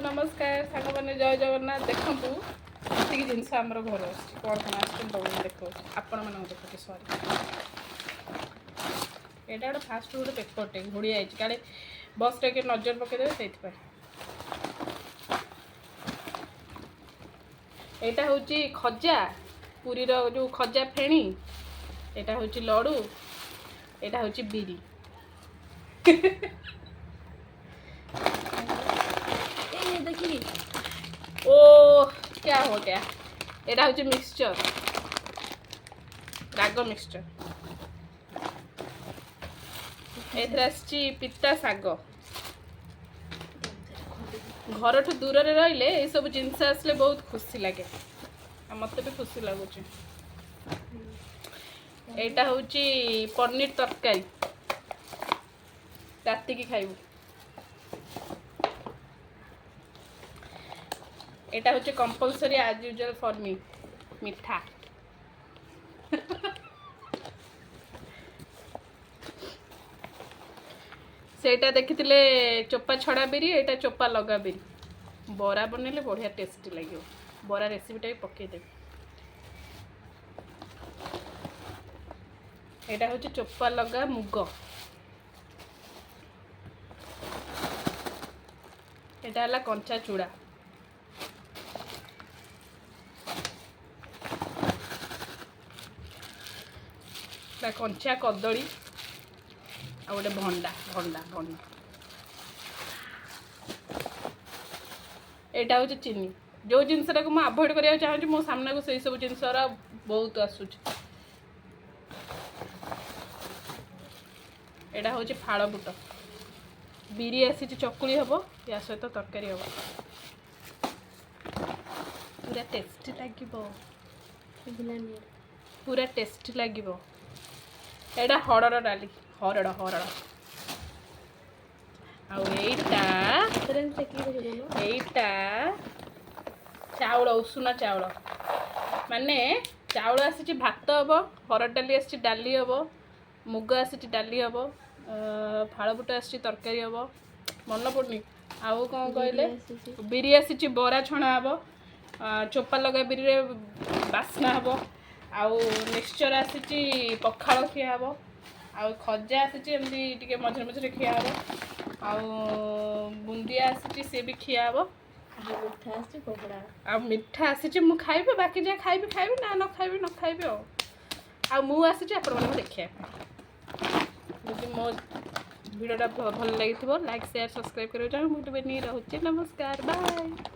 ନମସ୍କାର ସାଙ୍ଗମାନେ, ଜୟ ଜଗନ୍ନାଥ। ଦେଖନ୍ତୁ, ଏତିକି ଜିନିଷ ଆମର ଘରୁ ଆସୁଛି। କ'ଣ କ'ଣ ଆସୁଛି ମୁଁ ତମକୁ ଦେଖାଉଛି, ଆପଣମାନଙ୍କୁ ଦେଖାଉଛି, ସରି। ଏଇଟା ଗୋଟେ ଫାଷ୍ଟ ଗୋଟେ ପେପରଟେ ଘୋଡ଼ିଆ ହେଇଛି, କାଳେ ବସ୍ରେ କିଏ ନଜର ପକେଇଦେବେ, ସେଇଥିପାଇଁ। ଏଇଟା ହେଉଛି ଖଜା, ପୁରୀର ଯେଉଁ ଖଜା ଫେଣି। ଏଇଟା ହେଉଛି ଲଡ଼ୁ। ଏଇଟା ହେଉଛି ବିରି। ଏ ଦେଖିକି। ଓ, क्या हो गया? ଏଇଟା ହେଉଛି ମିକ୍ସଚର, ରାଗ ମିକ୍ସଚର। ଏଥିରେ ଆସିଛି ପିତା ଶାଗ। ଘରଠୁ ଦୂରରେ ରହିଲେ ଏଇସବୁ ଜିନିଷ ଆସିଲେ ବହୁତ ଖୁସି ଲାଗେ, ଆଉ ମୋତେ ବି ଖୁସି ଲାଗୁଛି। ଏଇଟା ହେଉଛି ପନିର ତରକାରୀ, ରାତିକି ଖାଇବୁ। ଏଇଟା ହେଉଛି compulsory as usual for me, ମିଠା। ସେଇଟା ଦେଖିଥିଲେ ଚୋପା ଛଡ଼ା ବିରି, ଏଇଟା ଚୋପା ଲଗା ବିରି। ବରା ବନେଇଲେ ବଢ଼ିଆ ଟେଷ୍ଟି ଲାଗିବ। ବରା ରେସିପିଟା ବି ପକେଇଦେବି। ଏଇଟା ହେଉଛି ଚୋପା ଲଗା ମୁଗ। ଏଇଟା ହେଲା କଞ୍ଚା ଚୁଡ଼ା। ଏଟା କଞ୍ଚା କଦଳୀ ଆଉ ଗୋଟେ ଭଣ୍ଡା, ଭଣ୍ଡା, ଭଣ୍ଡା। ଏଇଟା ହେଉଛି ଚିନି। ଯେଉଁ ଜିନିଷଟାକୁ ମୁଁ ଆଭଏଡ଼ କରିବାକୁ ଚାହୁଁଛି, ମୋ ସାମ୍ନାକୁ ସେଇ ସବୁ ଜିନିଷର ବହୁତ ଆସୁଛି। ଏଇଟା ହେଉଛି ଫାଳ ବୁଟ। ବିରି ଆସିଛି, ଚକୁଳି ହେବ, ୟା ସହିତ ତରକାରୀ ହେବ, ପୁରା ଟେଷ୍ଟି ଲାଗିବ। ପୁରା ଟେଷ୍ଟି ଲାଗିବ। ଏଇଟା ହରଡ଼ ଡାଲି, ହରଡ଼, ହରଡ଼। ଆଉ ଏଇଟା ଚାଉଳ, ଉଷୁନା ଚାଉଳ। ମାନେ ଚାଉଳ ଆସିଛି, ଭାତ ହେବ। ହରଡ଼ ଡାଲି ଆସିଛି, ଡାଲି ହେବ। ମୁଗ ଆସିଛି, ଡାଲି ହେବ। ଫାଳବୁଟ ଆସିଛି, ତରକାରୀ ହେବ। ମନେ ପଡ଼ୁନି ଆଉ କ'ଣ କହିଲେ। ବିରି ଆସିଛି, ବରା ଛଣା ହେବ। ଚୋପା ଲଗା ବିରିରେ ବାସ୍ନା ହେବ। ଆଉ ମିକ୍ସଚର୍ ଆସିଛି, ପଖାଳ ଖିଆ ହେବ। ଆଉ ଖଜା ଆସିଛି, ଏମିତି ଟିକେ ମଝିରେ ମଝିରେ ଖିଆ ହେବ। ଆଉ ବୁନ୍ଦିଆ ଆସିଛି, ସିଏ ବି ଖିଆ ହେବ। ମିଠା ଆସିଛି, ପକୋଡ଼ା। ଆଉ ମିଠା ଆସିଛି, ମୁଁ ଖାଇବି। ବାକି ଯାହା ଖାଇବି ଖାଇବି, ନା ନ ଖାଇବି ନ ଖାଇବି। ଆଉ ମୁଁ ଆସିଛି ଆପଣମାନଙ୍କୁ ଦେଖିବା ପାଇଁ। ଯଦି ମୋ ଭିଡ଼ିଓଟା ଭଲ ଲାଗିଥିବ, ଲାଇକ୍, ସେୟାର, ସବସ୍କ୍ରାଇବ୍ କରିବାକୁ ଚାହୁଁ। ମୁଁ ଏବେ ନେଇ ରହୁଛି। ନମସ୍କାର, ବାଏ।